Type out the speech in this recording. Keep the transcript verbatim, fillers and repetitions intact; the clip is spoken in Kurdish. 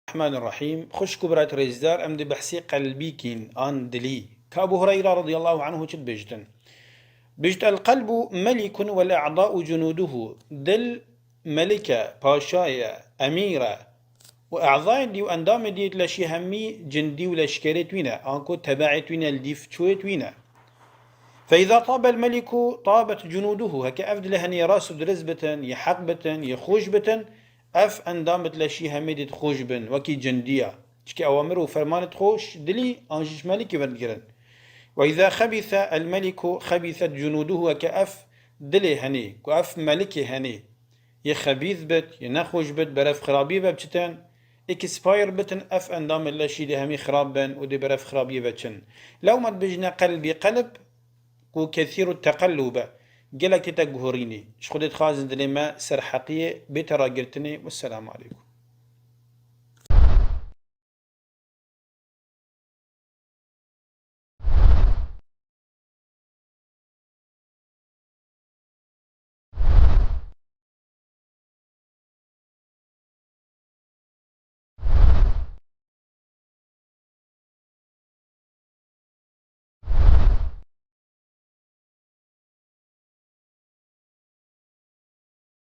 Rahmanir Rahîm. Xwişk û birayet rêzdar, em di behsê qelbî kîn, an dilî. Ka Abu Hureyra radiyallahu anhu çi dibêjtin? Bêjt, "El qelbu melikun wel a'da'u cunuduhu." Dil melik e, paşa ye, emîr e. Û a'dayê dî û endamê dî leşî hemî cindî û leşkerê twî ne, anku tebeê twî ne, li dîf çûyê twî ne. Fe îza tabel meliku tabet cunuduhu. Heke ev dilê henê rast û dirist bitin, yê heq bitin, yê xweş bitin, ev endamê leşî hemî dî xweş bin, wekî cindiya. Çike ewamir û fermanê xweş dilî an ji melikê ve digirin. Ve îza xebîse el meliku xebîset cunuduhu. Heke ev dilê henê, ku ev melikê henê, yê xebîs bit, yê nexweş bit, berev xirabiyê ve biçitin, expire bitin, ev endamê leşî dê hemî xirab bin û dê berev xirabiyê ve çin. Lewma dibêjine qelbî, qelb, ku kesîru teqellûb e, gelek tête guhorînê. Ji Xwedê dixwazin dilê me ser heqiyê bête ragirtinê. Wesselamu aleykum.